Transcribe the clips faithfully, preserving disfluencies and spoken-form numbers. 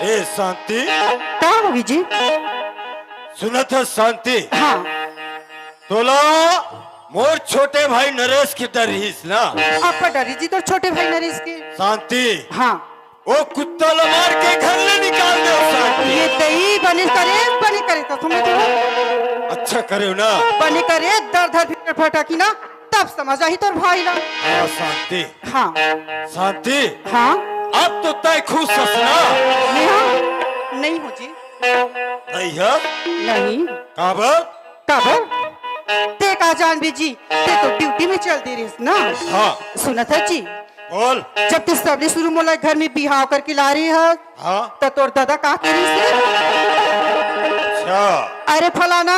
ए शांति, का होगे जी? सुनत हस शांति? हाँ। तोला मोर छोटे भाई नरेश के डर रहिस ना? आपका डर रहिस जी तोर छोटे भाई नरेश के? शांति। हाँ। ओ कुत्ता ला मार के घर ले निकाल दे शांति। ये दई बने करे, बने करे तो समझ लो। अच्छा करे ना? बने करे, दर दर फिर फटा की ना, तब समझ आही तोर भाई ला। हाँ शांति। हाँ। शांति। हाँ। अब तो तैं खुश हस ना? मैं हाँ, नहीं हूँ जी। नहीं है? नहीं। काबर? काबर? ते का जानबे जी, ते तो ड्यूटी में चल दे रहिस ना। हाँ। सुनत हस जी, बोल। जब ते सबले शुरू मोला घर में बिहाव करके ला रहे हस, हाँ। त तोर दादा का करिस रे? अच्छा। अरे फलाना,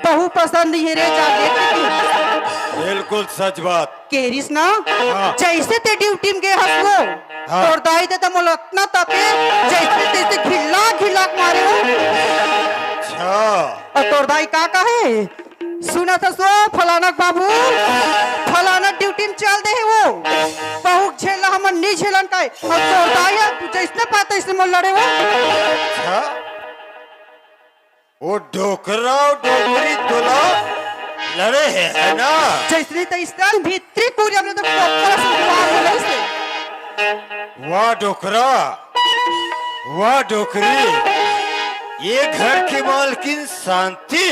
बहू पसंद नहीं है रे, जा देख के। बिल्कुल सच बात। करिस ना, हाँ। जैसे ते ड्यूटी में गे हस वो, हाँ। तोर दाई ददा मोला अतना तपे, जैसे तैसे घिल्ला घिल्ला के मारे हो। अच्छा। अउ तोर दाई का कहे? सुनत हस वो फलाना के बाबू, फलाना ड्यूटी में चल दे हे वो। बहू के झेल ला हमन नी झेलन कहे। अउ तोर दाई ह, तू जैसने पाए तैसने मोर लड़े वो। अच्छा, वो डोकरा अउ डोकरी तोला लड़े हे, है ना? जैसने तैसने भीतरी कुरिया में तो कोपरा से उतार देले से। वाह डोकरा, वाह डोकरी, ये घर के मालकिन शांति,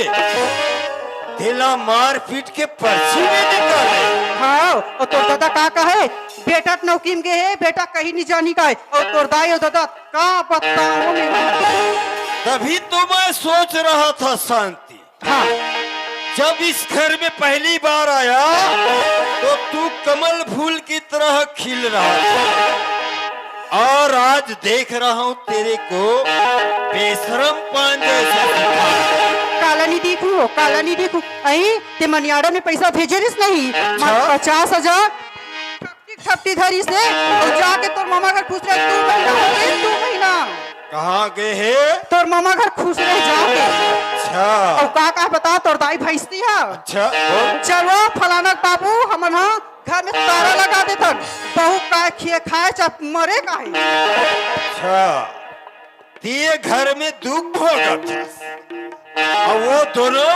तेला मारपीट के पर्ची भी निकाले। हाँ, अउ तोर दादा का कहे, बेटा त नौकरी में गे हे, बेटा कहीं नहीं जानी का हे, अउ तोर दाई अउ दादा का बताओ मैं। तभी तो मैं सोच रहा था शांति, हाँ। जब इस घर में पहली बार आया तो तू कमल फूल की तरह खिल रहा था, और आज देख रहा हूँ तेरे को बेशरम पान जैसा दिखा। काला नहीं देखू, काला नहीं देखू। अई, ते मनियाड़ा में पैसा भेजे रिस नहीं? अच्छा। पचास हजार। ठपटी धरिस हे, अउ जाके तोर मामा घर खुश रहे, दू महीना हो गे, दू महीना। कहाँ गे हे? तोर मामा घर खुश रहे जाके। अच्छा। अउ का, का बता, तोर दाई भैंसी हा। अच्छा, बोल। चलो, फलाना के बाबू, हमन हा घर में ताला लगा देथन। बहू का खिए खाए, चाहे मरे काहे। अच्छा। ते घर में दुख भोगत हस, अउ वो दोनों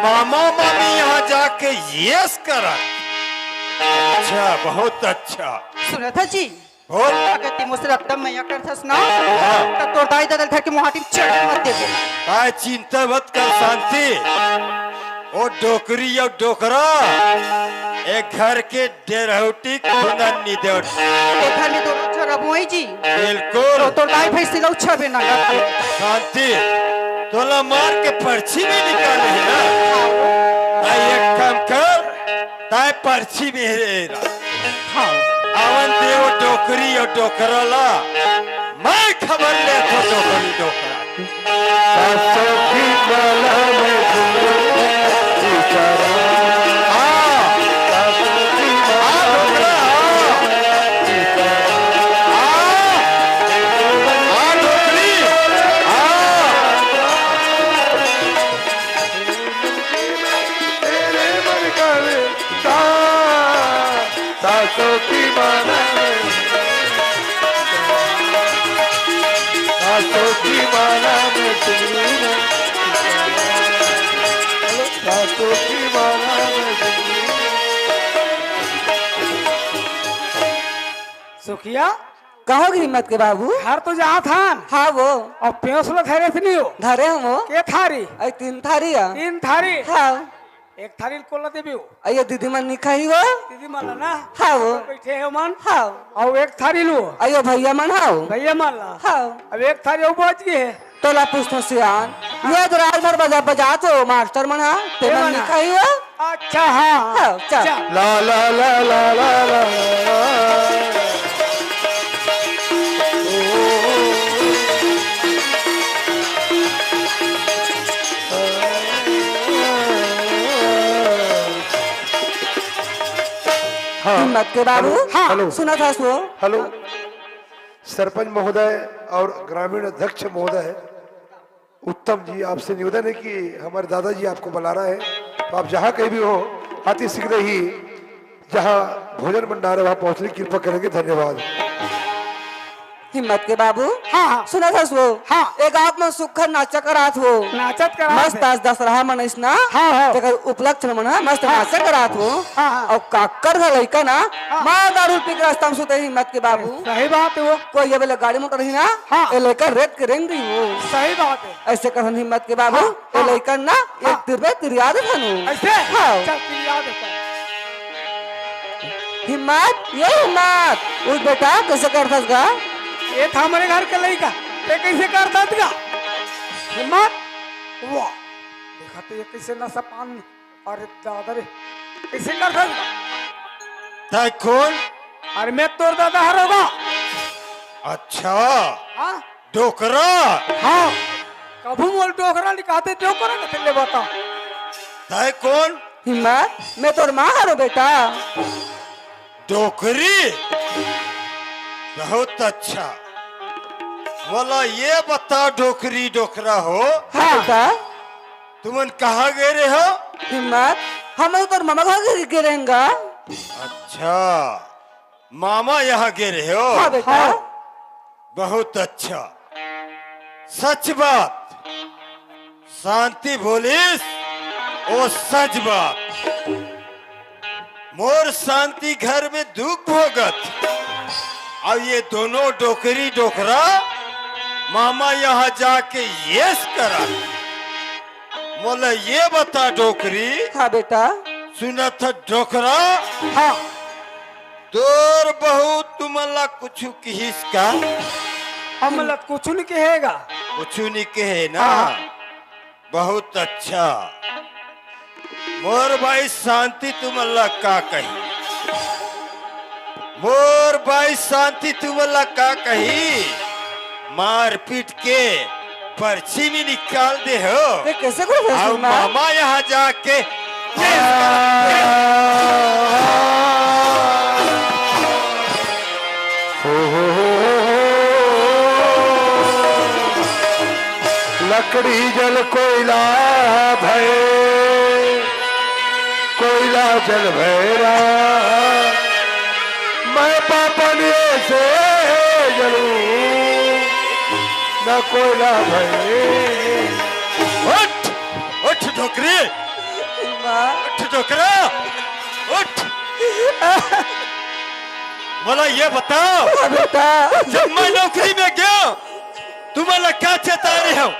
मामा मामी यहाँ जाके येस करत। अच्छा, बहुत अच्छा। सुनत हस जी, बोल। अगर ते मोसे एकदम मया करथस ना, हाँ। त तोर दाई ददा ल धर के मुहाटी में चढ़ मत देबे। काय चिंता मत कर शांति, ओ डोकरी अउ डोकरा, ए घर के डेरहौटी खुंदन नी देवट। ए घर में दोनों झन रबोई जी। बिल्कुल। तो, तो गाय भैंस ला उछबे ना करते। शांति, तोला मार के पर्ची में निकाले हे ना? हाँ। ताई एक काम कर, ताई पर्ची में हे रा। हाँ। आवन देव डोकरी अउ डोकरा ला, मैं खबर लेथों डोकरी डोकरा। सासों की माला में सिंदूर है, सीताराम। हाँ। सासों की माला में सिंदूर है, सीताराम। हाँ। हाँ, डोकरी। हाँ। तेरे मन का सा-, सासों की माला में, सासों की माला में सिंदूर है। सासों की माला में सिंदूर है। सुखिया? कहो गिरी मत के बाबू। घर तो जात हन। हाँ वो। अउ पेंस ला धरे थे नहीं हो? धरे हंव वो। के थारी? अई तीन थारी आ। तीन थारी? हाँ। एक थारी ल कोन ला देबे हो? अई ये दीदी मन नी खाही वो। दीदी मन ला ना? हाँ वो। बैठे हे मन? हाँ। अउ एक थारी ल वो। अई ये भैया मन हाँ वो। भैया मन ला? हाँ। अब एक थारी अउ बच गे हे। तोला पूछथों सियान। ये तो रात भर बजा, बजात हो मास्टर मन हा। ते मन नी खाही वो। अच्छा, हाँ। हाँ, चल। चल। ला, ला, ला। हाँ। हिम्मत के बाबू। हेलो, हाँ। हेलो। सुना था सो। हेलो। सरपंच महोदय और ग्रामीण अध्यक्ष महोदय, उत्तम जी, आपसे निवेदन है कि हमारे दादाजी आपको बुला रहे हैं, तो आप जहाँ कहीं भी हो, अति शीघ्र ही जहाँ भोजन भंडार है, वहाँ पहुँचने की कृपा करेंगे। धन्यवाद। हिम्मत के बाबू। हाँ, हाँ। सुना था सो। हाँ। एक आप मन सुग्घर नाचा करात हो। नाचत करात मस्त हे। आज दशहरा मनइस ना। हाँ, हाँ। तेकर उपलक्ष्य मन ह मस्त हाँ। नाचा करात हो। हाँ, हाँ। अउ काकर घर लइका ना, हाँ। मार दारू पी के रास्ता में सुते, हिम्मत के बाबू। सही बात हे वो। कोई ये बेले गाड़ी मोटर ही ना, हाँ। ये लइका रेत के रेंग रही हो। सही बात हे। ऐसे कहन हिम्मत के बाबू, हाँ, ए हाँ। लइकन ना, हाँ। एक तीर में तिरिया दे थानू। ऐसे? हाँ। चल, तिरिया देता। हिम्मत, ये हिम्मत, उठ बेटा, कैसे करथस गा? ये था हमारे घर के लइका, ते कैसे करथस गा? हिम्मत, वाह, देखा तो ये कैसे नशा पान, अरे दादा रे, कैसे करथस गा? तै कोन? अरे मैं तोर दादा हरों गा। अच्छा। हाँ? डोकरा? हाँ। कभू मोला डोकरा नइ कहते, डोकरा कथे ले बता। तै कोन? हिम्मत, मैं तोर माँ हरों बेटा। डोकरी? बहुत अच्छा। मोला ये बता डोकरी डोकरा हो। हाँ बेटा। तुमन कहाँ गे रहे हो? हिम्मत, हम तोर मामा घर गे रहेन गा। अच्छा। मामा यहाँ गे रहे हो? हाँ बेटा। हाँ। बहुत अच्छा। सच बात। शांति बोलिस, वो सच बात। मोर शांति घर में दुख भोगत, अउ ये दोनों डोकरी डोकरा मामा यहाँ जाके येस करत। मोला ये बता डोकरी। हाँ बेटा। सुनत ह डोकरा। हाँ। तोर बहू तुमन ला कुछु किहिस का? हमन ला कुछु नइ कहे गा। कुछु नइ कहे ना? हाँ। बहुत अच्छा। मोर बाई शांति तुमन ला का कही? मोर बाई शांति तुमन ला का कही? मारपीट के पर्ची भी निकाल दे हो। ते कैसे करो फैसला अउ ना? मामा यहाँ जाके लकड़ी जल कोयला भय, कोयला जल भैरा। मैं पापन से जलूं, न कोयला भय। उठ, उठ डोकरी, माँ। उठ डोकरा, उठ। मोला ये बताओ, हाँ बेटा। जब मैं नौकरी में गया, तुमन ला का चेताए रहे हंव?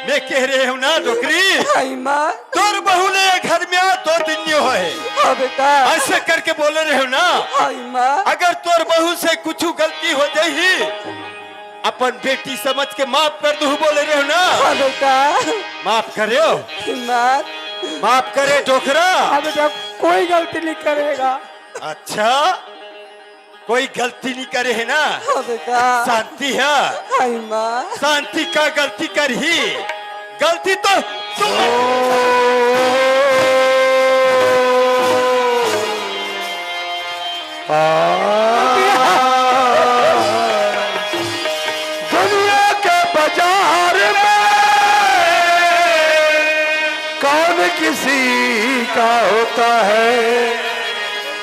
मैं कहे रहे हंव ना डोकरी। हाँ माँ। तोर बहू ले ये घर में आ दो दिन नइ होए हे। हाँ बेटा। ऐसे करके बोले रहे हंव ना। हाँ माँ। अगर तोर बहू से कुछु गलती हो जाही, अपन बेटी समझ के माफ कर दूं बोले रहे हंव ना। हाँ बेटा। माफ करे हो? माँ। माफ करे डोकरा। हाँ बेटा, कोई गलती नइ करे गा। अच्छा। कोई गलती नइ करे हे ना? हाँ बेटा। शांति हे? हाँ माँ। शांति का गलती करही? गलती तो तुम आ, दुनिया के बाजार में कौन किसी का होता है?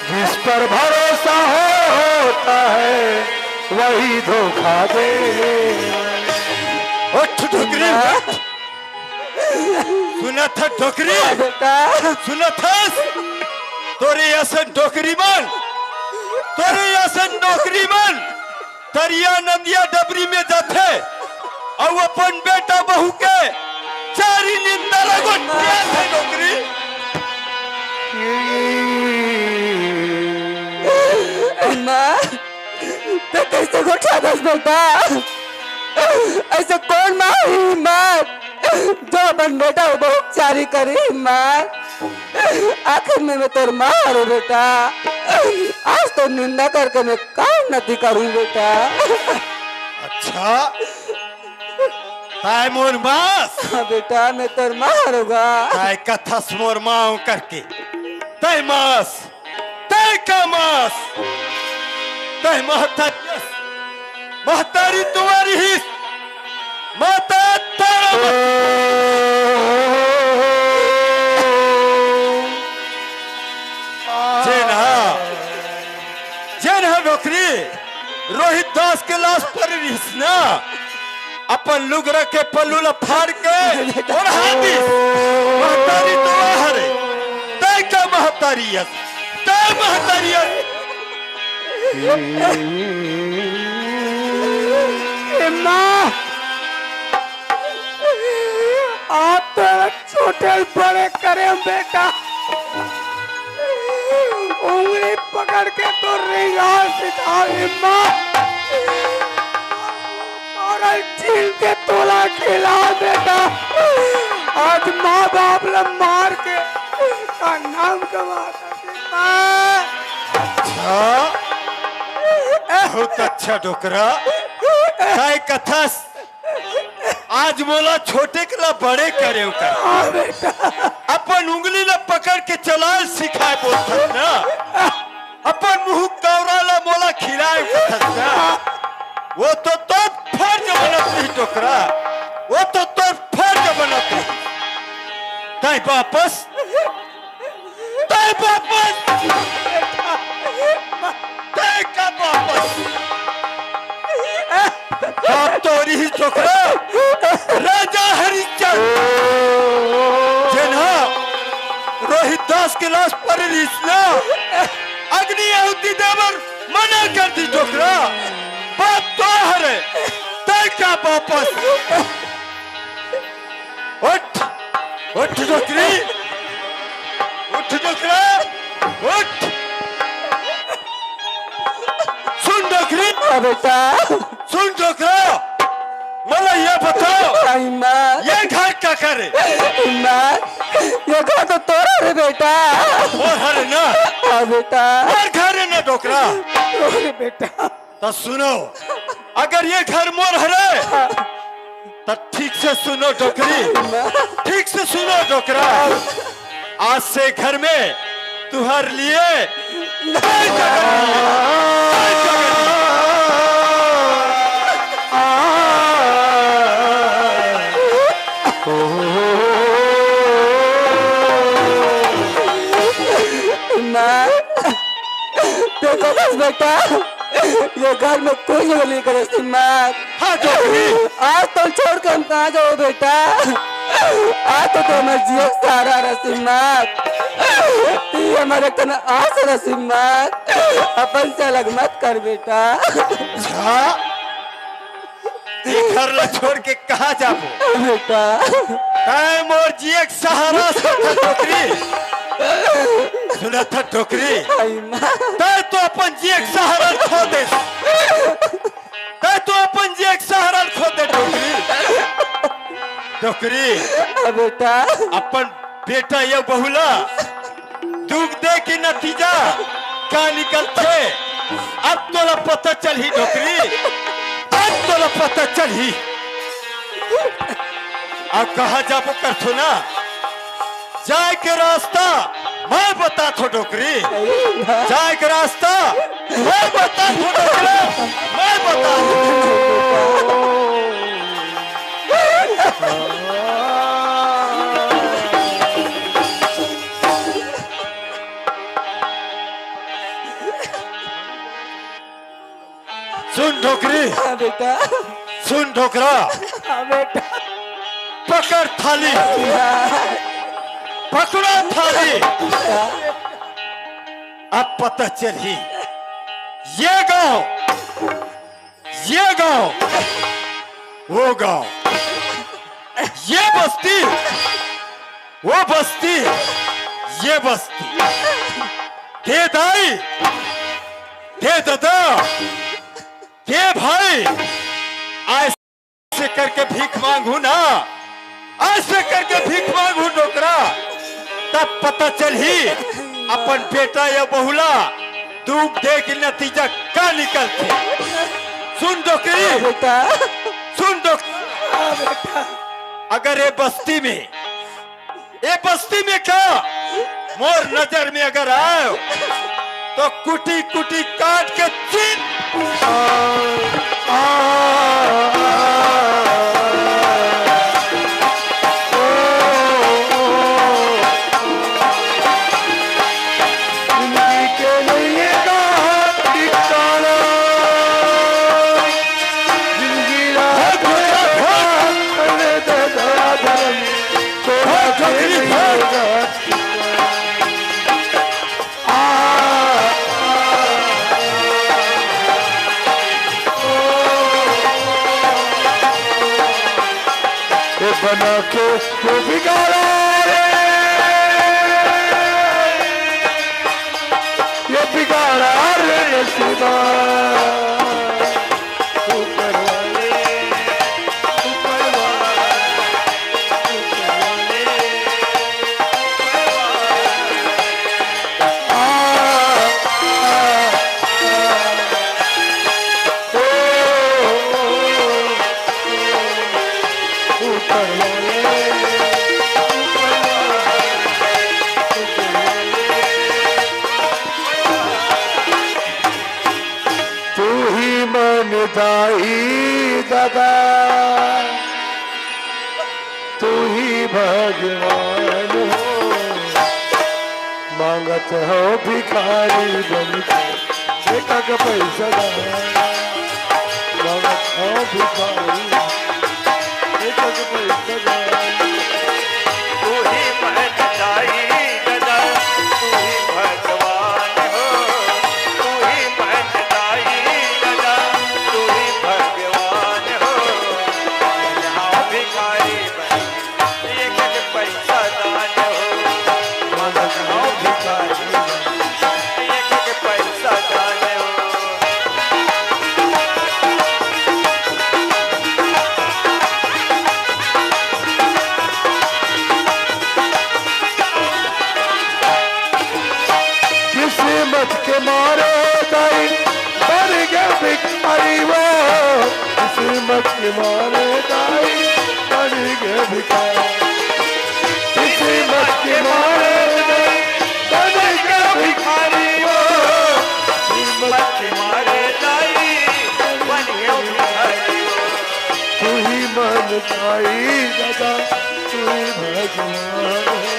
जिस पर भरोसा हो, होता है, वही धोखा दे। उठ डोकरी, उठ। सुनत हस डोकरी? हाँ बेटा। सुनत हस? तोरे असन डोकरी मन, तोरे असन डोकरी मन तरिया नदिया डबरी में जाथे अउ अपन बेटा बहू के चारी निंदा ल गोठियाथे डोकरी। माँ, ते कैसे गोठियाथस बेटा? ऐसे कोन माँ हे माँ, जो अपन बेटा बहू के चारी करही माँ? आखिर में मैं तोर माँ हरँव बेटा। आज तोर निंदा करके मैं काम नइ करूँ बेटा। अच्छा, तैं मोर माँ अस? हाँ बेटा, मैं तोर माँ हरँव गा। तैं कथस मोर माँ हँव करके। तैं माँ अस, तैं का माँ अस? तैं महतारी अस, महतारी तुँहर रिहिस, माता तारा माँ। जेन हा, जेन हा डोकरी, रोहित दास के लास परे रिहिस ना, अपन लुगरा के पल्लू ला फाड़ के ओढ़ा दिस। महतारी तो हरे, तैं का महतारी अस, तैं महतारी अस। ए माँ, आप तो छोटे बड़े करे बेटा, उंगली पकड़ के तो रिंगाल सिखा दे माँ। और छील के तोला खिला बेटा। आज माँ बाप ला मार के का नाम कमा सके माँ। अच्छा, बहुत अच्छा डोकरा। तैं कथस आज मोला छोटे के ला बड़े करे का। हाँ बेटा। अपन उंगली ला पकड़ के चलाल सिखाए बोलथस ना। अपन मुंह कौरा ला मोला खिलाए कथस ना। वो तो तोर फर्ज बनत रही डोकरा। वो तो तोर फर्ज बनत रही। तैं वापस तैं वापस! तैं का वापस? बाप तोर ही डोकरा, राजा हरिश्चंद्र, जेन हा रोहित दास के लास परे रिहिस ना, अग्नि आहुति दे बर मना कर दिस डोकरा। बाप तोर हरे, तैं का वापस? उठ, उठ डोकरी, उठ डोकरा, उठ। सुन डोकरी, हाँ बेटा। सुन डोकरा, मोला ये बताओ, हाँ, माँ। ये घर काकर हे? माँ, ये घर तो तोर हरे बेटा। मोर हरे ना? हाँ बेटा। मोर घर हे ना डोकरा? अरे बेटा। त सुनो, अगर ये घर मोर हरे, त ठीक से सुनो डोकरी, ठीक से सुनो डोकरा। आज से घर में तुँहर लिए कोई जगह नहीं है, कोई जगह नहीं। माँ, देखो बस बेटा, ये घर में कोई जगह नहीं करे सिम्मत। हाँ, डोकरी। आज तो छोड़ के हम कहाँ जाओ बेटा? आज तो, तो हमारे जिए का सहारा रहा सिम्मत। तू हमारे कना आस रहा सिम्मत। अपन से अलग मत कर बेटा। अच्छा, ये घर ला छोड़ के कहाँ जाबो? बेटा। तैं मोर जिए के सहारा अस डोकरी। सुनथस डोकरी? आई माँ। तैं तो अपन जिए के सहारा खो देस। तैं तो अपन जिए के सहारा खो दे डोकरी। डोकरी। हाँ बेटा। अपन बेटा या बहू ला दुख दे के नतीजा का निकलथे, अब तोला पता चलही डोकरी, अब तोला पता चलही। अब कहाँ जाबो करथो ना, जाए के रास्ता मैं बताथो डोकरी, जाए के रास्ता मैं बताथो डोकरी, मैं बताथो। सुन डोकरी। हाँ बेटा। सुन डोकरा। हाँ बेटा। पकड़ थाली। हाँ। पकड़ो थाली। हाँ। अब पता चलही ये गांव, ये गांव, वो गांव, ये बस्ती, वो बस्ती, ये बस्ती। दे दाई, दे ददा, दे भाई, ऐसे करके भीख मांगू ना, ऐसे करके भीख मांगू डोकरा। तब पता चलही अपन बेटा या बहू ला दुख दे के नतीजा का निकलथे। सुन डोकरी, हाँ बेटा। सुन डोकरी, हाँ बेटा। अगर ये बस्ती में, ये बस्ती में का मोर नजर में अगर आए तो कुटी कुटी काट के चीर। ये बना के ये बिगाड़ा रे, ये बिगाड़ा रे नसीबा। ऊपर वाले, ऊपर वाले, ऊपर वाले। तू ही मन दाई दादा, तू ही भगवान हो। मांगत हो भिखारी बन के, देखा के पैसा दान। मांगत हो भिखारी, देखा के पैसा दान। तू ही महतारी दादा, तू ही भगवान हो। तू ही महतारी दादा, तू ही भगवान हो। मांगत हो भिखारी बन, एक एक पैसा दान हो। मांगत हो भिखारी, एक एक पैसा दान हो। किस्मत के मारे दाई बन गया भिखारी वो, किस्मत के मारे दाई बन गया भिखारी, किस्मत के मारे दाई बन गया भिखारी वो, किस्मत के मारे दाई बन गया भिखारी वो। तू ही मन दाई दादा, तू ही भगवान है।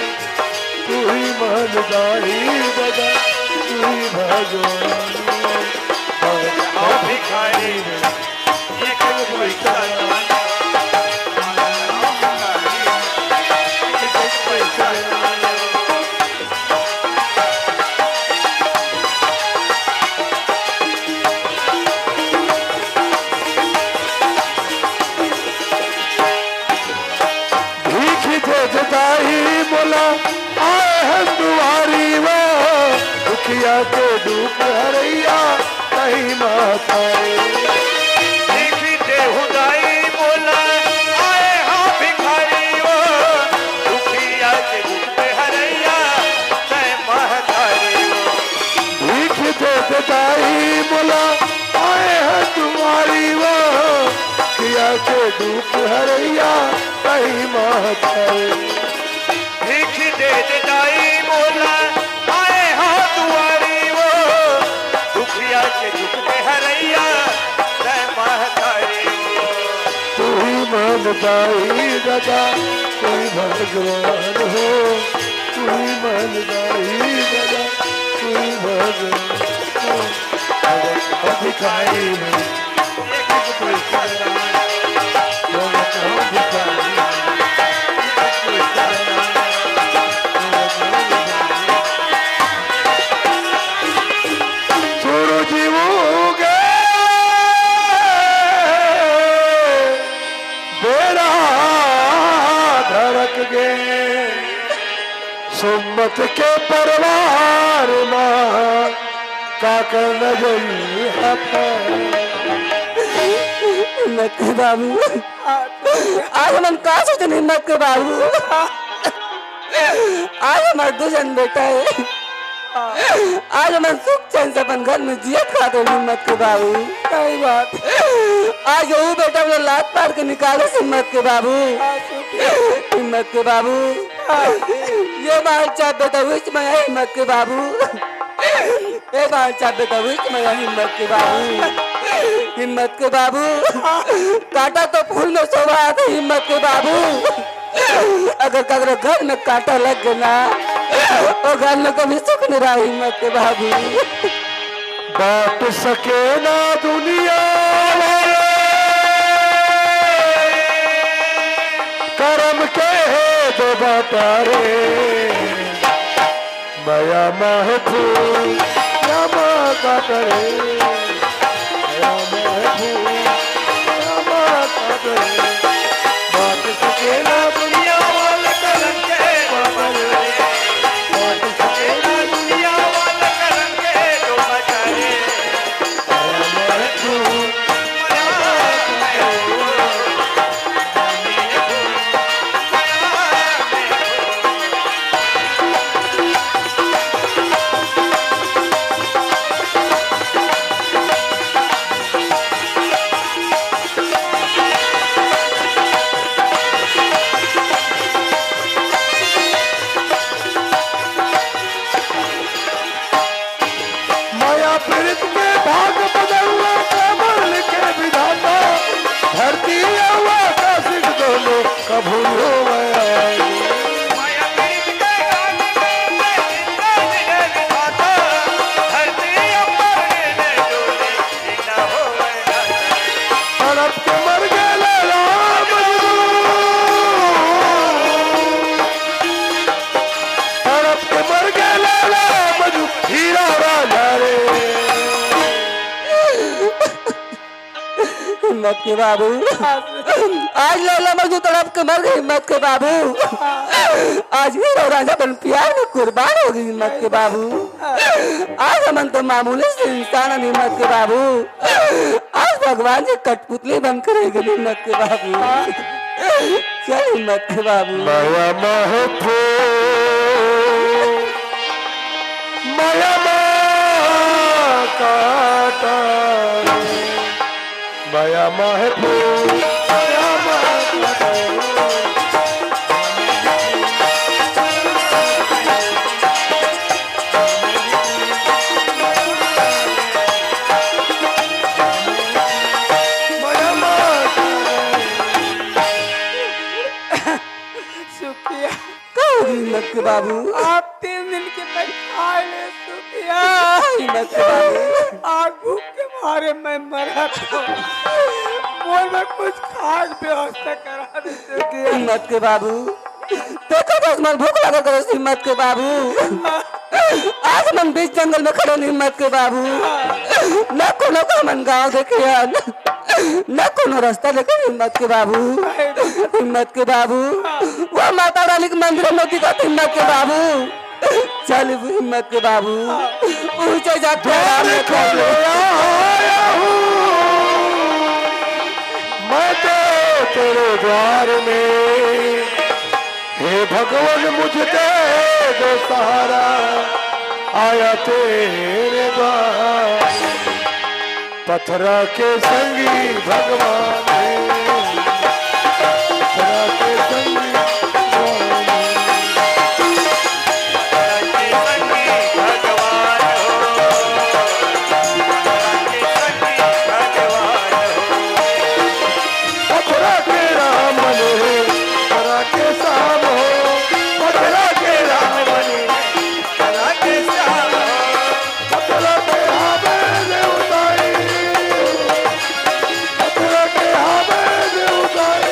तू ही महलदारी बजा, तू ही भगवान। आओ भिखारी, एक एक पैसा दान। आओ भिखारी, एक एक पैसा दान। भीख दे दे दाई मोला, आए हम दुआरी वो, दुखिया के दुख हरैया, कहीं महतारी। भीख देहु दाई मोला, आए हम भिखारी वो, दुखिया के दुख हरैया, कहीं महतारी वो। भीख दे दे दाई मोला, आए हैं दुआरी वो, किया के दुख हरैया, कहीं महतारी। भीख दे दे दाई मोला, आए हैं दुआरी वो, दुखिया के दुख हरैया, कहीं महतारी वो। तू ही महलदाई दादा, तू ही भगवान हो। तू ही महलदाई दादा, तू ही भगवान हो। अब भिखारी में एक एक पैसा दान। अब भिखारी में एक एक पैसा दान। छोड़ो जीवोगे बेड़ा धड़क गे, सुम्मत के परिवार मा काकर नजरिया। हिम्मत के बाबू, आज हमन का सोचन हिम्मत के बाबू। आज हमर दू झन बेटा हे। आज हमन सुख चैन से अपन घर में जियत खात हो हिम्मत के बाबू। सही बात। आज वो बेटा वाला लात मार के निकाले हिम्मत के बाबू। हाँ, सुखिया। हिम्मत के बाबू। हाँ। ये बाल चाप बेटा उस में है हिम्मत के बाबू। ए बाल चाप बेटा उस में है हिम्मत के बाबू। हिम्मत के बाबू। काटा तो फूल में शोभा आथे हिम्मत के बाबू। अगर ककरो घर में कांटा लग गे ना, वो घर में कभी सुख नहीं रहा हिम्मत के बाबू। बांट सके ना दुनिया वाले, करम के हे दो बांटा रे। मया महफूज या माँ का करे। मया पीड़ित के भाग बदलना, कमल के विधाता, धरती अउ आकाश दोनों कभू होवै। तड़प के मर गे लैला मजनू। तड़प के मर गे लैला मजनू, हीरा रांझा रे। हिम्मत के बाबू, आज लैला मजनू तड़प के मर गे हिम्मत के बाबू। आज हीरा रांझा अपन प्यार में कुर्बान हो गे हिम्मत के बाबू। आज हमन तो मामूली से इंसान हन हिम्मत के बाबू। आज भगवान जी कठपुतली बन के रह गे हिम्मत के बाबू। चल हिम्मत के बाबू। मया महफूज, मया माँ काटा, मया महफूज, मया माँ काटा। सुखिया। का हो गई हिम्मत के बाबू? आप तीन दिन के मैं खाए ले सुखिया। हिम्मत के बाबू। आज भूख के मारे मैं मरा था। मोर में कुछ खाए के व्यवस्था करा दे सुखिया। हिम्मत के बाबू। देखो बस मन भूख लगा करो हिम्मत के बाबू। आज मन बीच जंगल में खड़े हिम्मत के बाबू। न कोनो का मन गाँव देखे हन, न कोनो रास्ता देखे हिम्मत के बाबू। हिम्मत के बाबू, वो माता रानी के मंदिर में दिखत हिम्मत के बाबू। चल हिम्मत के बाबू, ऊंचे जाके आराम में खा ले। मैं तो तेरे द्वार में, हे भगवान मुझे दे दो सहारा, आया तेरे द्वार। पथरा के संगी भगवान है, पथरा के संगी भगवान है। पथरा के राम बने, पथरा के श्याम हो, पथरा के राम बने, पथरा के श्याम हो। पथरा के हवे देवताई, पथरा के हवे देवताई।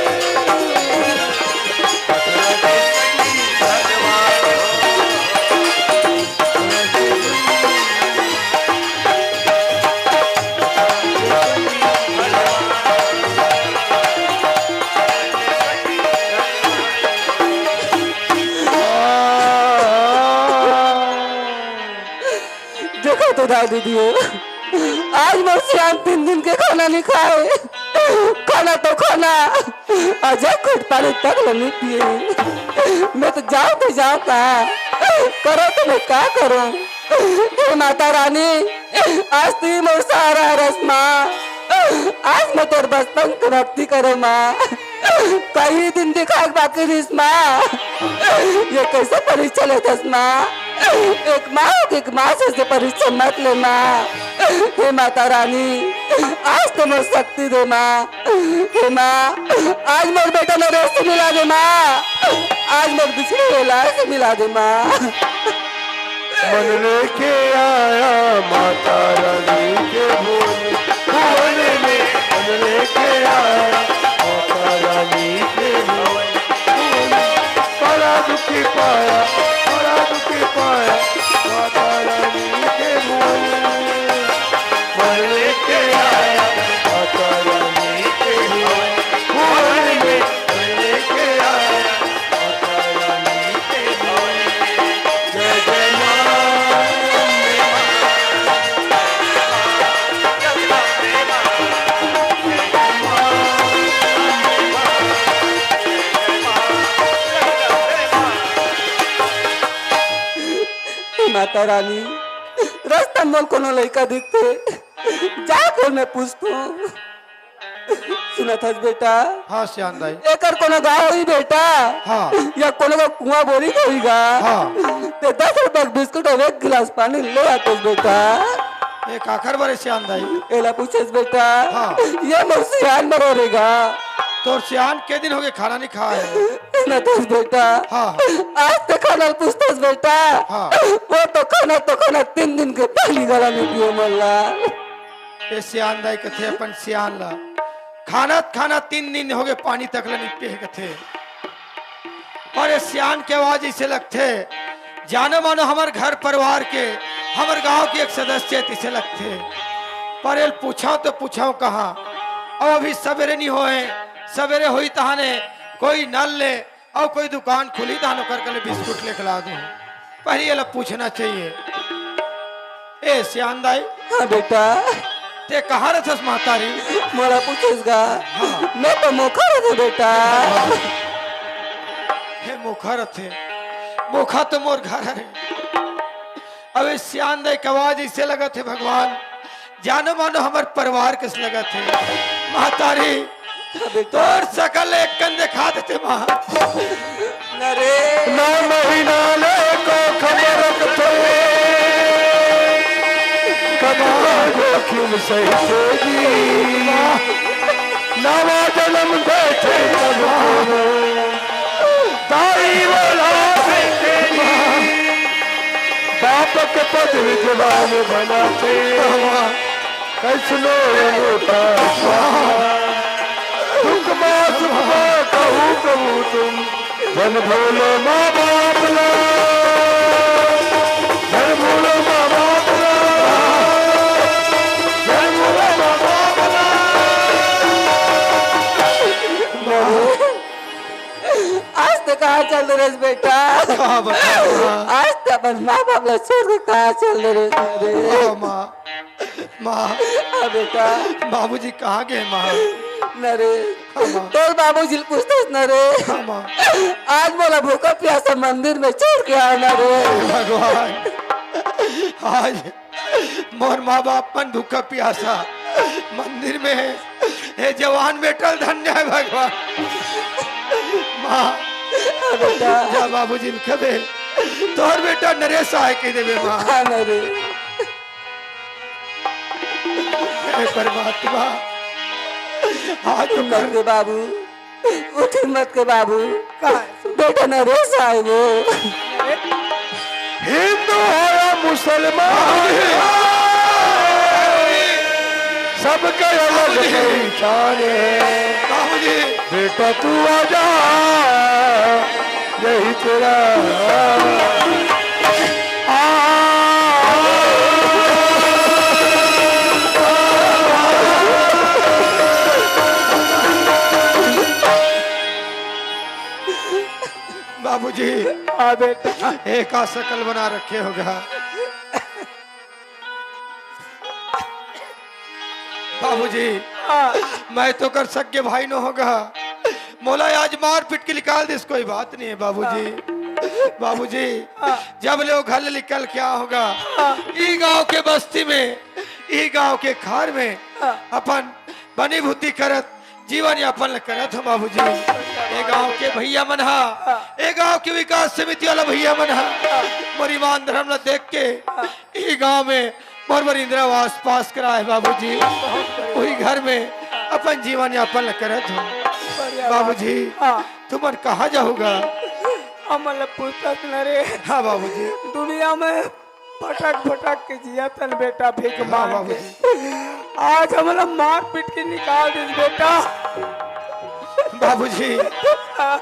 देखो तो दाई दीदी हो, आज मोर सियान तीन दिन के खाना नहीं खाए, खाना तो खाना, आज एक घूंट पानी तक ल नहीं पिए। मैं तो जाऊं तो जाऊं का, करो तो मैं का करूं? हे माता रानी, आज तू ही मोर सहारा हरस माँ। आज मैं तोर बचपन के भक्ति करो माँ। कई दिन दिखाए बाकी रिस माँ। ये कैसे परीक्षा लेथस माँ? एक माँ, एक माँ से, से परीक्षा मत ले माँ। हे माता रानी, आज तो मोर शक्ति दे माँ। हे माँ, आज मोर बेटा नरेश से मिला दे माँ। आज मोर बिछड़े हुए लाल से मिला दे माँ। मन लेके आया माता रानी के भुवन, भुवन में मन लेके आया माता रानी के भुवन, भुवन में बड़ा दुखी पाया, बड़ा दुखी पाया माता रानी के भुवन में। मन लेके आया माता रानी के भुवन, भुवन में मन लेके आया माता रानी के भुवन में। जय जय माँ। माता रानी, रस्ता में कोनो लइका दिखथे, जाके मैं पूछथों। सुनत हस बेटा? हाँ सियान दाई। एकर कोनो गाँव होही बेटा? हाँ। या कोनो का कुआं बोरिंग होही गा? हाँ। ते दस रुपया के बिस्कुट अउ एक गिलास पानी ले आतेस बेटा। ए काकर बरे सियान दाई? एला पूछेस बेटा। हाँ। ये मोर सियान बरोरे गा। तोर सियान के दिन होगे खाना नहीं खाए? सुनत हस बेटा? हाँ। आज तो खाना पूछतेस बेटा। हाँ। वो तो खाना, तो खाना तीन दिन के पानी गला नहीं पिए मोला। ए सियान दाई कथे अपन सियान ला, खाना खाना तीन दिन होगे, पानी तक ला नहीं पिए कथे। पर ए सियान के आवाज इसे लगथे, जानो मानो हमर घर परिवार के, हमर गांव के एक सदस्य तिसे लगथे। पर एल पूछाओ तो पूछाओ कहाँ, अब अभी सवेरे नहीं होए, सवेरे होई तहाने कोई नल ले अउ कोई दुकान खुली, धान ओकर कले बिस्कुट लेके ला दूं। पहले एला पूछना चाहिए। ए सियान दाई। हाँ बेटा। ते कहाँ रथस महतारी? मोला पूछेस गा। हाँ। मैं तो मोखा रथों बेटा। हे मोखा रथे, मोखा तो मोर घर हरे। अब ए सियान दाई के आवाज इसे लगत हे भगवान, जानो मानो हमर परिवार कस लगत हे। महतारी, अबे तोर सकल एक कन देखा देते माँ। नरे। नौ महीना ले कोख में रखथे, कतना जोखिम सहिथे जी। नवा जन्म देथे तब दाई वाला देखे बाप के पद विद्वान बनाथे। कैसनो अनूठा दुख मा सुख मा कहू कहू तुम। धन भूलो माँ बाप ला, धन भूलो माँ बाप ला, धन भूलो माँ बाप ला। आज तो कहाँ चल रहे बेटा? कहाँ बताओ माँ? आज तो अपन माँ बाप ला छोड़ के कहाँ चल रहे रे? ओ माँ, माँ। हाँ बेटा। बाबूजी कहाँ गए माँ? नरे, हाँ माँ। तोर बाबूजी ल पूछतेस नरे। हाँ माँ। आज मोला भूखा प्यासा मंदिर में छोड़ के आना रे। भगवान, आज मोर माँ बाप मन भूखा प्यासा मंदिर में हे। हे जवान बेटा ल धन्य हे भगवान। माँ, हाँ बेटा। जा बाबूजी ल कबे तोर बेटा नरेश आए कहि देबे माँ। हाँ नरे। हे परमात्मा, आज तो कर दे बाबू। उठ हिम्मत के बाबू, का? बेटा नरेश आए वो। हिंदू हो या मुसलमान, सबके अलग पहचान है। बाबूजी। बेटा तू आजा, यही तेरा। आ, बाबूजी। हाँ बेटा। एक आ शकल बना रखे होगा। बाबूजी, हाँ। मैं तो कर सके भाई नो होगा, मोला आज मार पीट के निकाल दिस, कोई बात नहीं है बाबूजी। बाबूजी, हाँ। जब ले वो घर ले निकल के आए हों गा, हाँ। ई गांव के बस्ती में, ई गांव के खार में हाँ। अपन बनी भूती करत जीवन यापन ल करत हों बाबूजी। ए गांव के भैया मन हा, हाँ। ए गांव के विकास समिति वाला भैया मन हा, हाँ। मोर ईमान धर्म ल देख के हाँ। ई गांव में मोर बर इंदिरा आवास पास कराए बाबूजी। बहुत बढ़िया। वही घर में अपन जीवन यापन ल करत हों। बढ़िया बाबूजी, बात। हाँ। तुमन कहाँ जाहू गा? हमन ल पूछत न रे। हाँ बाबूजी। दुनिया में भटक भटक के जियत हन बेटा, भीख हाँ मांग के। बाबूजी। आज हमन ल मार पीट के निकाल दिस बेटा। बाबूजी, हाँ।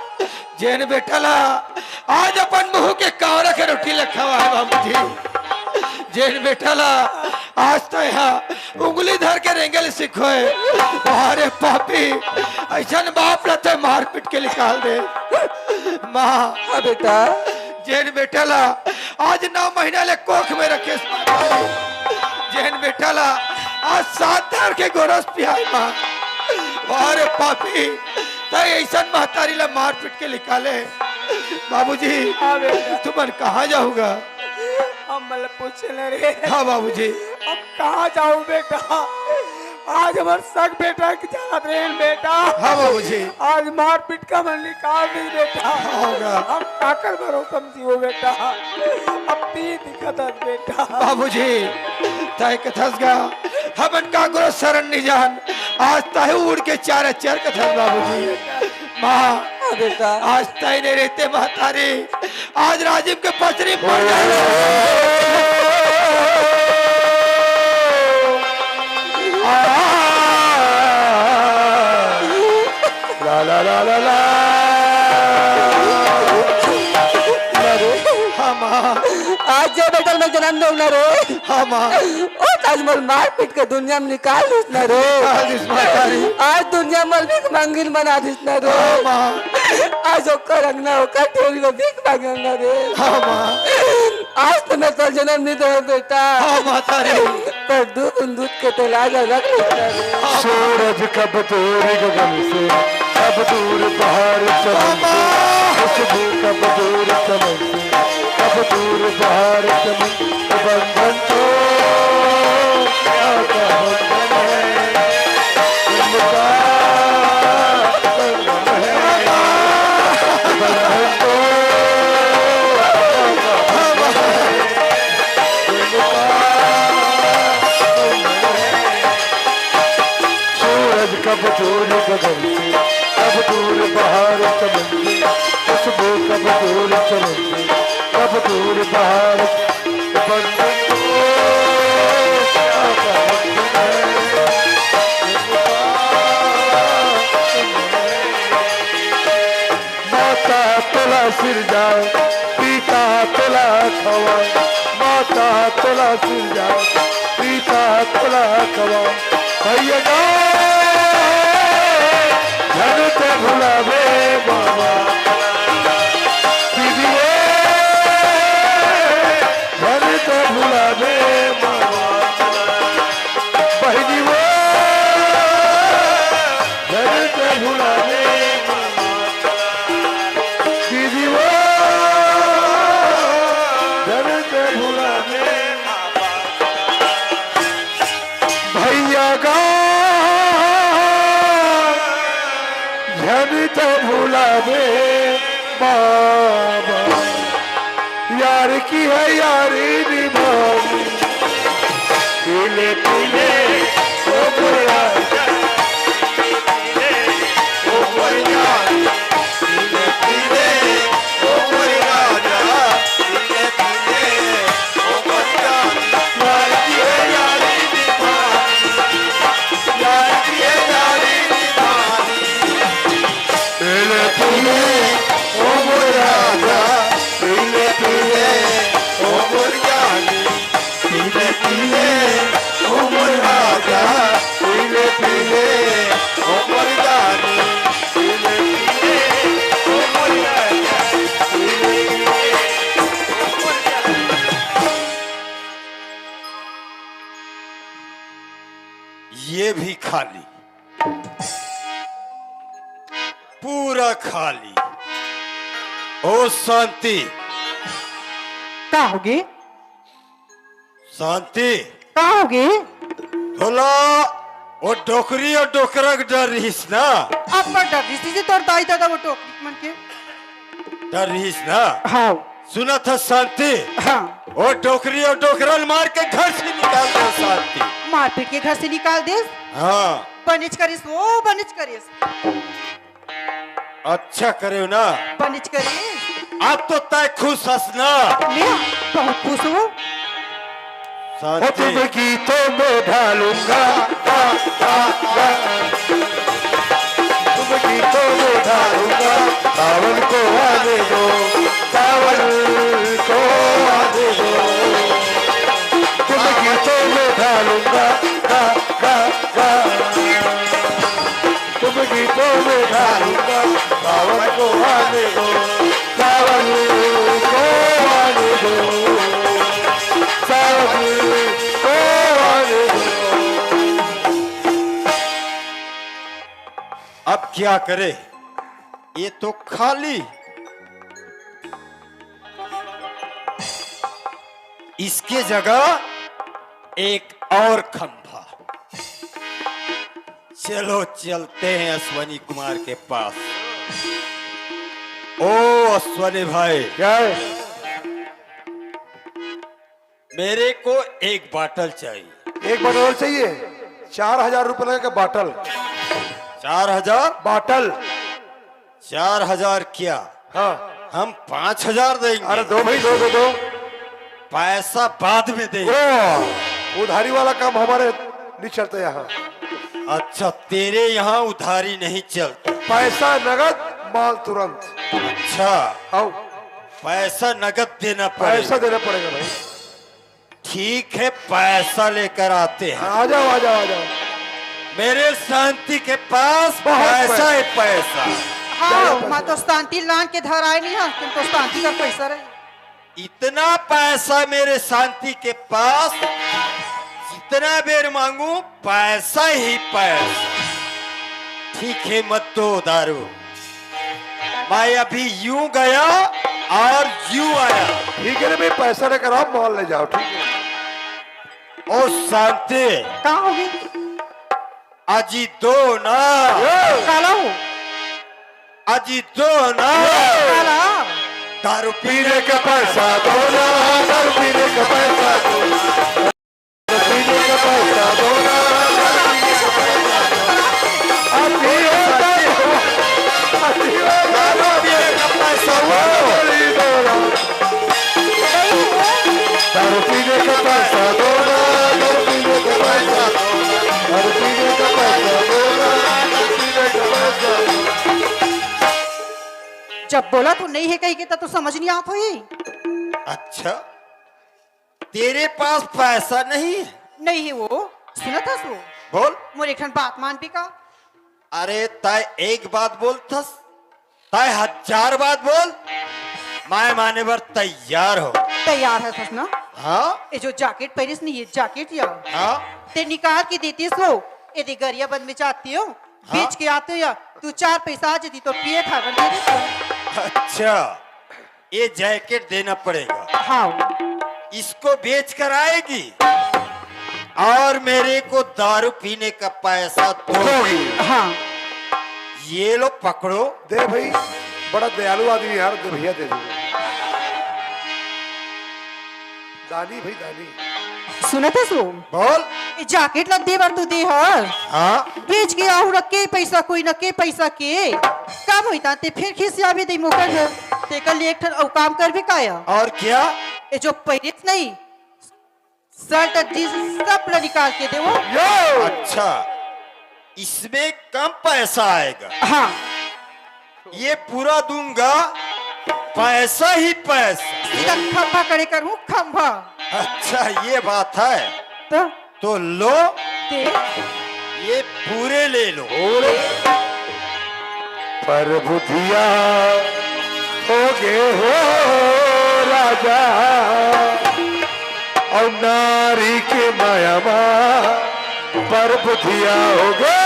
जेन बेटा ला आज अपन मुंह के कावरा के रोटी ल खवाए बाबूजी, जेन बेटा ला आज तैं हा उंगली धर के रेंगे ल सिखोए, अरे पापी, अइसन बाप ला तैं मार पीट के निकाल दे। माँ, हाँ बेटा। जेन बेटा ला आज नौ महीना ले कोख में रखेस महतारी, जेन बेटा ला आज सात धार के गोरस पियाए माँ, अरे पापी, तैं अइसन महतारी ला मार पीट के निकाले। बाबूजी, हाँ बेटा। तुमन कहाँ जाहू गा? हमन ल पूछे न रे। हाँ बाबूजी। हम कहाँ जाहू बेटा? आज हमर सग बेटा के जात रहेन बेटा। हाँ बाबूजी। आज मार पीट के हमन निकाल दिस बेटा। हाँ गा। हम काकर भरोसा म जीवो बेटा? अब तीर दिखत हस बेटा। बाबूजी, तैं कथस गा, हमन काकरो शरण नइ जान। आज तैं उड़ के चार अक्षर कथस बाबूजी। माँ, हाँ बेटा। आज तैं नइ रहिते महतारी, आज राजिम के पचरी पड़ जाए। आ, ला, ला, ला, ला, ला। अरे, हाँ, माँ। आज जे बेटा ल मैं जनम देंव न रे। हाँ, माँ। ओ, आज मोला मार पीट के दुनिया म निकाल दिस न रे। निकाल दिस, महतारी। आज दुनिया म मोला भीख मंगिन बना दिस न रे। हाँ, माँ। आज ओकर अंगना, ओकर डेरी म भीख मांगेंव न रे। हाँ, माँ। आज तो मैं तोला जनम नइ देंव बेटा। हाँ, महतारी। पर दू बूंद दूध के तैं लाज रख ले। सूरज कब दूर गगन से, कब दूर बाहर चमन से, खुशबू कब दूर चमन से, कब दूर बाहर चमन से, बंधन तो क्या क्या बंधन है, इनका बंधन है, बंधन तो सूरज कब दूर गगन से, कब दूर बाहर चमन से, खुशबू कब दूर चमन से, कब दूर बाहर बंधन तो क्या बंधन है। माता तोला सिरजाए, पिता तोला खवाए, माता तोला सिरजाए, पिता तोला खवाए। भैया गा, झन तैं भुलाबे मामा। दीदी रे, झन तैं भुलाबे मामा। बहिनी वो, झन तैं भुलाबे मामा। दीदी वो, झन तैं भुलाबे। भैया गा, झन तैं भुलाबे बाबा। यार की है यारी निभानी। पीले पीले ओ बुरा। पीले पीले ओ बुरा। पीले पीले ओ मोर राजा, पीले पीले ओ मोर जानी, पीले पीले ओ मोर राजा, पीले पीले ओ मोर जानी, पीले पीले ओ मोर राजा, पीले पीले ओ मोर जानी। ये भी खाली। पूरा खाली। ओ शांति। का होगे? शांति। का होगे? तोला ओ डोकरी अउ डोकरा के डर रहिस ना? अब्बड़ डर रहिस, तोर दाई ददा ओ डोकरी मन के। डर रहिस ना? हाँ। सुनत हस शांति? हाँ। ओ डोकरी अउ डोकरा ल मार के घर से निकाल दे शांति। मारपीट के घर से निकाल देस? हाँ। बनेच करिस, ओ बनेच करिस। अच्छा करेव ना? बनेच करिस। अब तो तैं खुश हस ना? मैं बहुत खुश हूँ। शांति। तुम गीतों में ढालूंगा, गा, गा, गा। तुम गीतों में ढालूंगा, सावन को आने दो, सावन को आने दो। तुम गीतों में ढालूंगा, गा, गा, गा। तुम गीतों में ढालूंगा, सावन को आने दो, सावन को आने दो, सावन को आने दो। अब क्या करे, ये तो खाली। इसके जगह एक और खंभा। चलो, चलते हैं अश्वनी कुमार के पास। ओ अश्वनी भाई। क्या है? मेरे को एक बाटल चाहिए। एक बाटल चाहिए? चार हजार रुपए लगेगा बाटल। चार हजार? बाटल। चार हजार क्या? हाँ। हम पाँच हजार देंगे। अरे दो भाई, दो, दो, दो। पैसा बाद में देंगे। ओ, उधारी वाला काम हमारे नहीं चलता यहाँ। अच्छा, तेरे यहाँ उधारी नहीं चलता। पैसा नगद, माल तुरंत। अच्छा। आओ। पैसा नगद देना पड़ेगा। पैसा देना पड़ेगा भाई। ठीक है, पैसा लेकर आते हैं। आ जाओ, आ जाओ, आ जाओ। मेरे शांति के पास बहुत पैसा पैसा। है, पैसा। हाँ, मैं तो शांति लान के धर आए नहीं, हाँ, तुम तो शांति का पैसा रहे। इतना पैसा मेरे शांति के पास, जितना बेर मांगू, पैसा ही पैसा। ठीक है, मत दो दारू। मैं अभी यूं गया और यूं आया। ठीक है रे भाई, पैसा लेकर आओ, माल ले जाओ, ठीक है। ओ शांति। का होगे? अजी दो ना। काला हो? अजी दो ना। काला? दारू पीने का पैसा दो ना, दारू पीने का पैसा दो ना। पीने का पैसा दो ना। अभी होता है। अभी होता है। दारू पीने का पैसा दो ना। दारू पीने का पैसा दो ना। दारू पीने का पैसा दो ना। दारू पीने का पैसा दो ना। दारू पीने का पैसा दो ना। जब बोला तू नहीं है कही के, तब तो समझ नहीं आता ही। अच्छा, तेरे पास पैसा नहीं है? नहीं है वो। सुनत हस वो? बोल। मोर एक ठन बात मान भी का? अरे, तय एक बात बोलथस, तय हजार बात बोल, मैं माने बर तैयार हो। तैयार हस ना? हाँ। ये जो जैकेट पहनिस नहीं, ये जैकेट या? हाँ। ते निकाल के देतिस वो, ये दे गरियाबंद में जाती हो, हाँ। बेच के आते हो या, तू चार पैसा आ जाती तो पिए खा कर दे देते। अच्छा। ये जैकेट देना पड़ेगा। हाँ। इसको बेच कर आएगी और मेरे को दारू पीने का पैसा दोगी। हाँ। ये लो, पकड़ो। दे भाई, बड़ा दयालु आदमी यार, दे भैया, दे दे। दानी भाई, दानी। सुनत हस वो? बोल। ए जैकेट ला दे बर तू दे हस। हाँ। बेच के आहू रख के पैसा, कोई न के पैसा के। कब होई ता ते फिर खिसिया भी दे मोकर घर। ते कर लिए एक ठन अउ काम कर भी काया। और क्या? ये जो पहनिस नहीं, शर्ट, जींस सब ला निकाल के दे वो। यो! अच्छा, इसमें कम पैसा आएगा। हाँ। ये पूरा दूंगा, पैसा ही पैसा। सीधा खंभा खड़े करूं, खंभा। अच्छा, ये बात है। तो? तो लो। दे। ये पूरे ले लो। पूरे। पर बुधिया हो गए हो राजा, और नारी के माया मा पर बुधिया हो गए।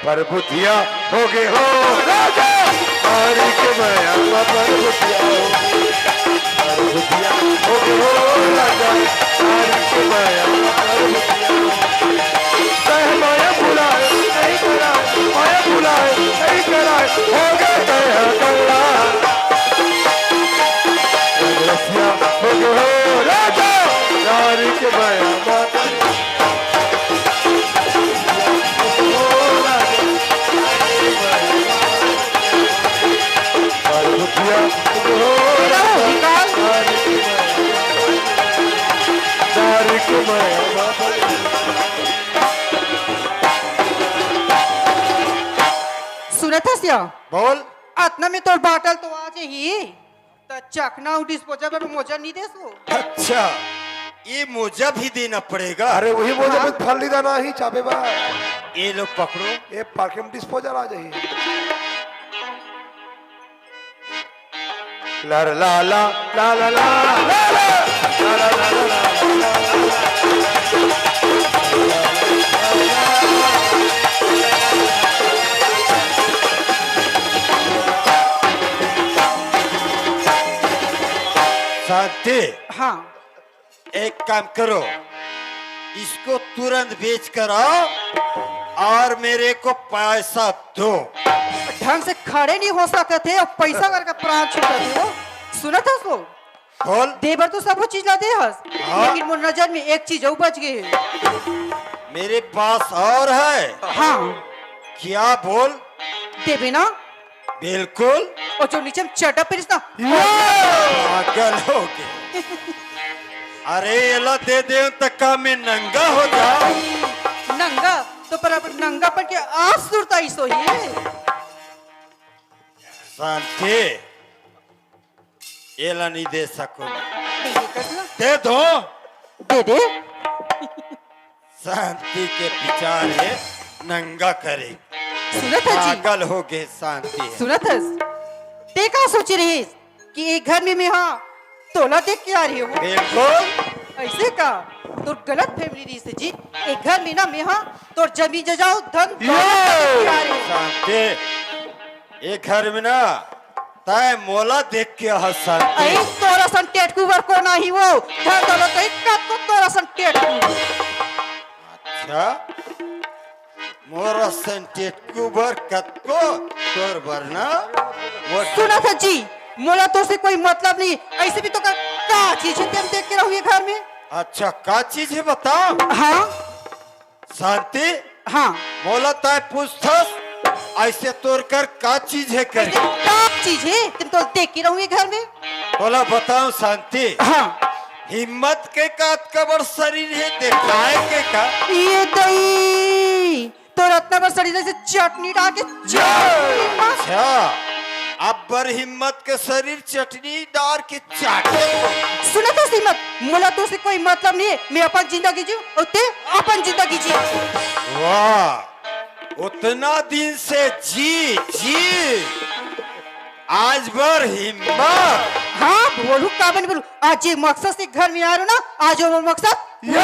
परभुतिया होगे हो राजा, तारी के मया म परभुतिया होगे। परभुतिया होगे हो राजा, तारी के मया म परभुतिया होगे। तैं मया भुलाए नइ कराए, मया भुलाए नइ कराए, होगे तैं ह कल्ला। रंगरसिया होगे हो राजा, तारी के मया म सुनत हस या? बोल। अतना में तोर बाटल तो आ जाही। त चखना अउ disposal बर मोजा नइ देसो? अच्छा, ये मोजा भी देना पड़ेगा। अरे, वही मोजा हाँ। में फल्लीदाना ही चाबे बा। ये लो, पकड़ो। ये पार्किंग disposal आ जाही। ला ला ला ला। शांति। हाँ। एक काम करो, इसको तुरंत बेच कर आओ और मेरे को पैसा दो। ढंग से खड़े नइ हो सकत हे अउ पैसा करके प्राण छूटत हे वो। सुनत हस वो? बोल। दे बर तो सबो चीज ला दे हस, हाँ। लेकिन मोर नजर में एक चीज अउ बच गे हे। मेरे पास और है। हाँ। क्या बोल? देबे ना? बिल्कुल। अउ जो नीचे में चड्डा पेरिस ना, ये पागल हो गे। अरे, एला दे देंव त का मैं नंगा हो जांव? नंगा? तो पर अब नंगापन के आस सुरताइस होही। शांति, एला नइ दे सकंव। दे दे कर ना। दे दो। दे दे। शांति के विचार हे नंगा करे। सुनत हस जी? पागल हो गे शांति हे। सुनत हस? तैं का सोचे रहिस कि ए घर में मेहा तोला देख के आ रहे हंव? बिल्कुल। अइसे का? तोर गलत फहमी रहिस हे जी। ए घर में ना मेहा तोर जमीन जजाव धन यो! दौलत देख के आ रहे हंव। शांति, ए घर में ना तैं मोला देख के हंसत हे। अई तोर असन टेटकू बर कोन आही वो? धन दौलत तो कतको तोर असन टेटकू। अच्छा, मोर असन टेटकू बर कतको तोर बर ना? वो सुनत हस जी, मोला तोर से कोई मतलब नहीं। अइसे भी तोर का चीज हे, तैं देख के रहूं ए घर में? अच्छा, का चीज हे बता? हाँ। शांति, हाँ। मोला तैं पूछथस, अइसे तोर कर का चीज हे करी? अइसे का चीज हे? तैं तो देख के रहूं ए घर में। तोला बतांव शांति। हाँ। हिम्मत के का अतका बड़ शरीर हे, देखाय के का? ये दई, तोर अतना बड़ शरीर हे, अइसे चटनी डार के चाट। अच्छा, अब्बर हिम्मत के शरीर चटनी डार के चाटे। सुनत हस हिम्मत, मोला तोर से कोई मतलब नहीं हे। मैं अपन जिंदगी जींव अउ तैं अपन जिंदगी जी। वाह, उतना दिन से जी, जी, आज बर हिम्मत। हाँ, बोलूं, काबर नइ बोलूं? आज जे मकसद से घर में आय रहेंव ना, आज वो मकसद यो।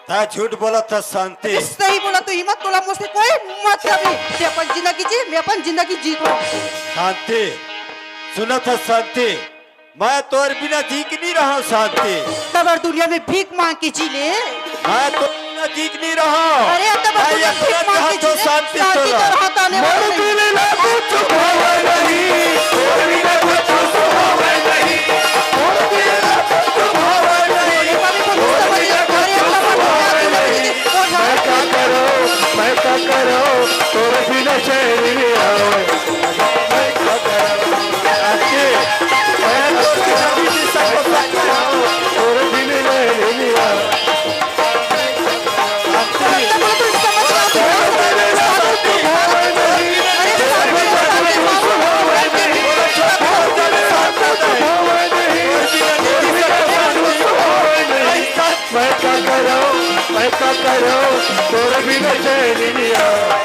तैं झूठ बोलत हस शांति। सही बोलत हंव हिम्मत, तोला मोर से कोई मतलब नहीं। तैं अपन जिंदगी जी, मैं अपन जिंदगी जीथंव। शांति, सुनत हस शांति, मैं तोर बिना जी के नइ रहंव शांति। तब हर दुनिया में भीख मांग के जी ले। मैं तोर बिना जी के नइ रहंव। अरे, अब तो मैं भीख मांग के जी ले। शांति तो रहत हे। मोर दिल ला कुछ भावय नहीं, तोर बिना कुछ भावय नहीं। मोर दिल ला कुछ भावय नहीं, तोर बिना कुछ भावय नहीं। मैं का करंव, मैं का करंव, तोर बिना चैन नइ आवय। मैं का करंव, आके, मैं तोर बिना जी नइ सकंव, तोर बिना चैन नइ आवय। मैं का करंव, मैं का करंव, तोर बिना चैन नइ आवय।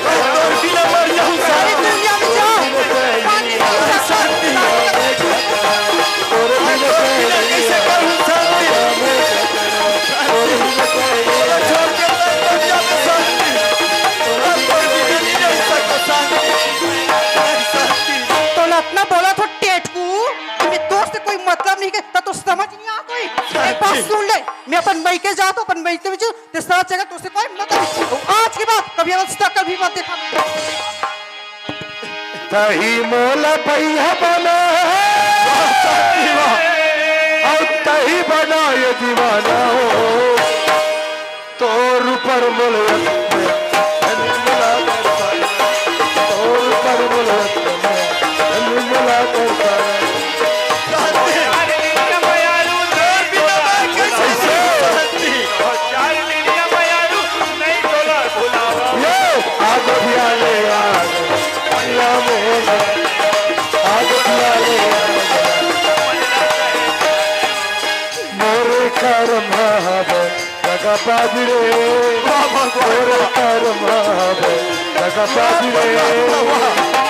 तोर बिना मर जाहूं सारी दुनिया में जाओ। पानी नहीं पीता। शांति। तोर बिना कइसे करहूं शांति? बस सुन ले, मैं अपन मइके जात हूँ, अपन मइके में जूँ, ते सात जगह तुझसे कोई मतलब नहीं। आज के बाद कभी अलस तक कभी मत देखा। तही मोला भैया बना है, और तही बना ये दीवाना हो। तोर ऊपर मोला तोर ऊपर मोला मोरे करम हा दगा पाबी रे। मोरे करम हा दगा पाबी रे।